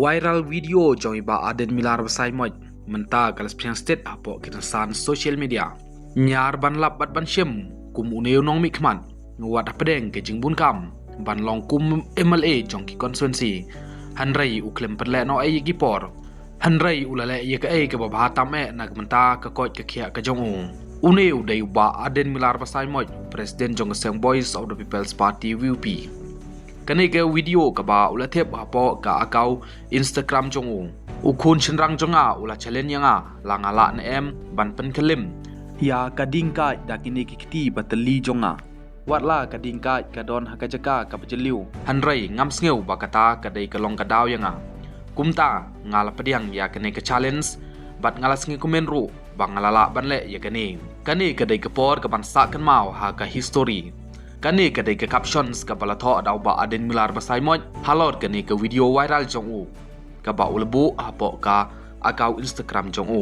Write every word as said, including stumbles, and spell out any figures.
Viral video jong i Bah Ardent Miller Basaiawmoit mynta ka la spriang stet hapoh ki rynsan social media. Ñiar ban lap bad ban shim kum une u nongmihkhmat, nga wad hapdeng ka jingbun kam ban long kum M L A jong ki constituency. Hynrei u khlem pynleh noh ei ïa ki por. Hynrei u la leh ïa kaei kaba bha tam eh na ka bynta ka koit ka khiah ka jong u. Une u dei u Bah Ardent Miller Basaiawmoit, President jong ka seng Voice of the People's Party, V P. Kane ka video kaba u la thep hapoh ka account Instagram jong u. U khun shynrang jong nga u la challenge ïa nga, la nga lah ne em ban pynkyllim ïa ka dieng kait da kine ki kti ba tylli jong nga. Wat la ka dieng kait ka don ha ka jaka kaba jylliew, hynrei ngam sngew ba kata ka dei ka long ka daw ïa nga. Kumta nga la pdiang ïa kane ka challenge bad nga la sngew kmen ruh ba nga la lah ban leh ïa kane. Kane ka dei ka por kaban sah kynmaw ha ka history. Kane ka dei ka captions kaba la thoh da u Bah Ardent Miller Basaiawmoit halor kane ka video viral jong u, kaba u la buh hapoh ka account Instagram jong u.